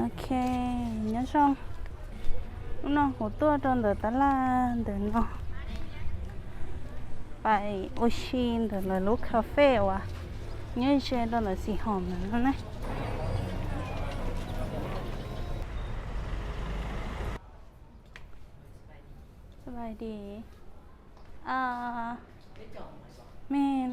Ok, nyob zoo. Hnub no kuv tuaj rau ntawm tab laj ntawm no, pais ua si ntawm lawv lub cafe uas nyob ze rau ntawm xim hom ntawm no ne. สบายดี อ่า แม่น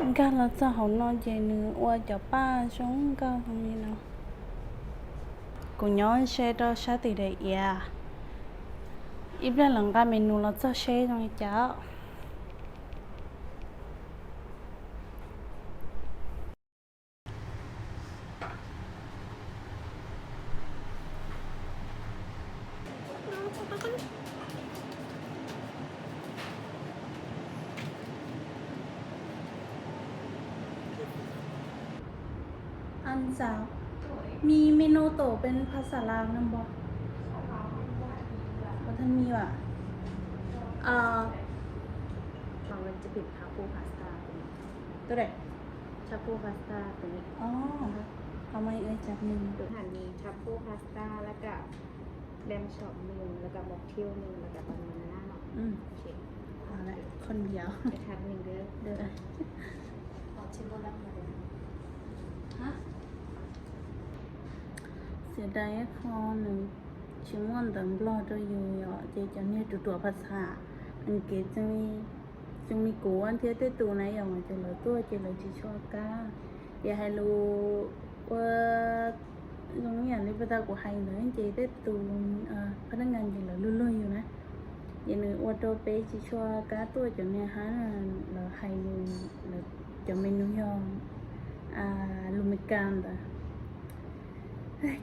Nkag los txog hauv no ces nws ua cov paj zoo nkauj li no. Kuv nyob ze rau sab tim daim iav, ib pliag lawv nqa menu los txog seb zoo li cas. Ăn xào. มีเมนูโตเป็นภาษาลาวนะบ่ บ่ทันมีว่ะ อ่า มันจะเป็นทรัฟเฟิลพาสต้าตัวนี้ ตัวไหน ทรัฟเฟิลพาสต้าตัวนี้ อ๋อ เอามาอีกเลย จัดหนึ่ง อาหารมีทรัฟเฟิลพาสต้า แล้วก็แลมช็อปหนึ่ง แล้วก็ม็อกเทลหนึ่ง แล้วก็บานาน่าเนาะ อืม โอเค เอาละ คนเดียว ไปทานหนึ่งเด้อ เด้อ ขอชิมบนน้ำหน่อย ฮะ เสียดาย ไอ้คอหนึ่ง tsis muaj ntawv Nplog rau yus yom, ces cov niag ruam ruam phas xas, nws kev txeeg li, txeeg li kuv thiab tej tus na yom, ces lawv tuaj ces lawv tsis tshua kab. Ces hais lus ua zoo ib yam li pas tas kuv hais ntawd ces tej tus phab nab nkas ces lawv luag luag yus na. Ces nws ua rau peb tsis tshua kab tuaj cov niag hab, lawv hais lus, lawv cov menu yog lus Meskas ntawd.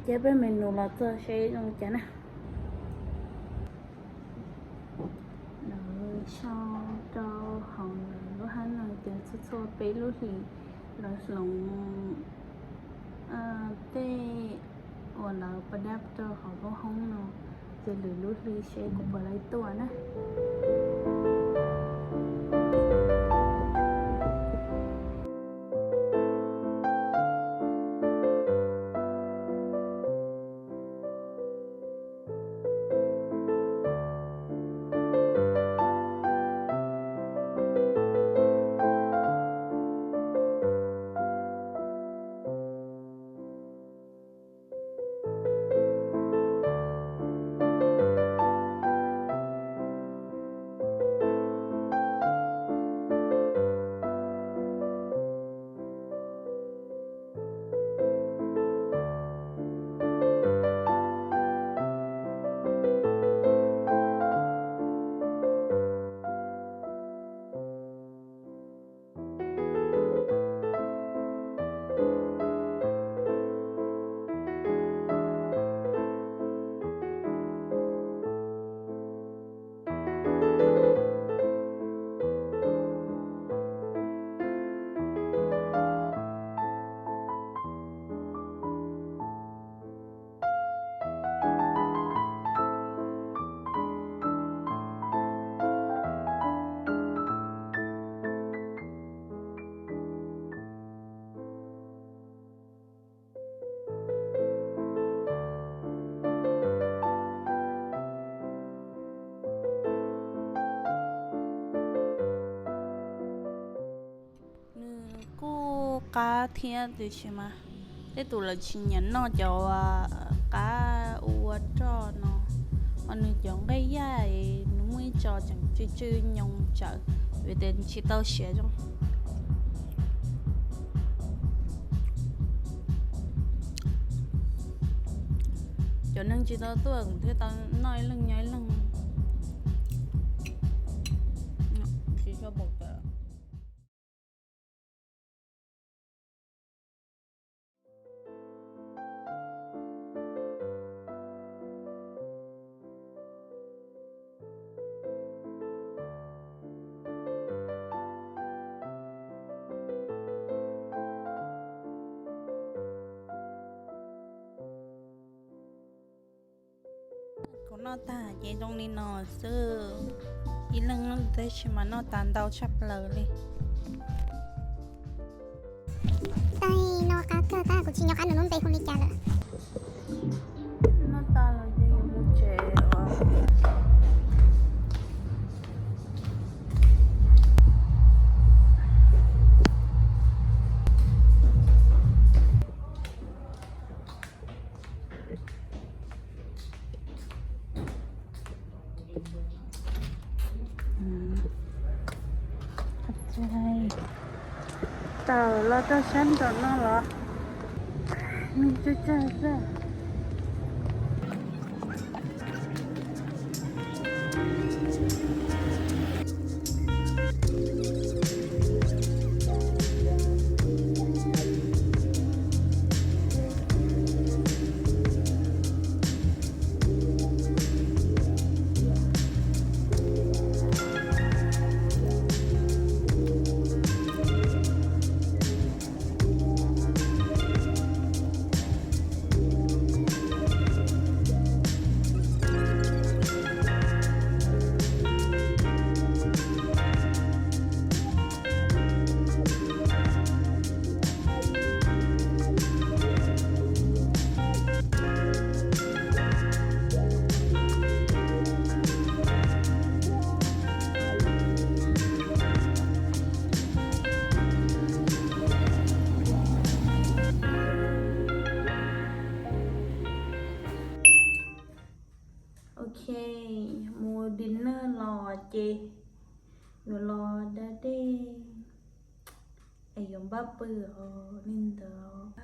Ces peb menu los txog seb zoo li cas na. Lawv sau rau hauv lub hab no tias txhua txhua peb lub hlis lawv hloov tej uas lawv pas dab rau hauv lub hoob no, ces lwm lub hli seb kuv puas laib tuaj na. Nws kuj qab thiab tiam sis mas tej tus lawv tsis nyiam noj cov qab ua roj no, ho nws cov nqaij yaj nws muaj ib co tseem tsw tsw nyoos tsawv, vim tias tsis tau siav zoo. Cov neeg tsis tau tuaj kuv thiaj tau noj ib leeg nyob ib leeg. Tsis tshua pom tawm. Noj tag ces zoo li no xwb. Ib leeg noj tab sis mas noj tas ntau tshaj plaws li. Tais no qab kawg tab kuv tsis nco qab nws lub npe hu li cas lawm. Noj tas los ces yuav mus tsev os. Tawm los rau sab nraum no los me tsawg tsawg xwb. Ok, mus dinner los ces yuav los da dej es yuav npaj pw os li ntawd.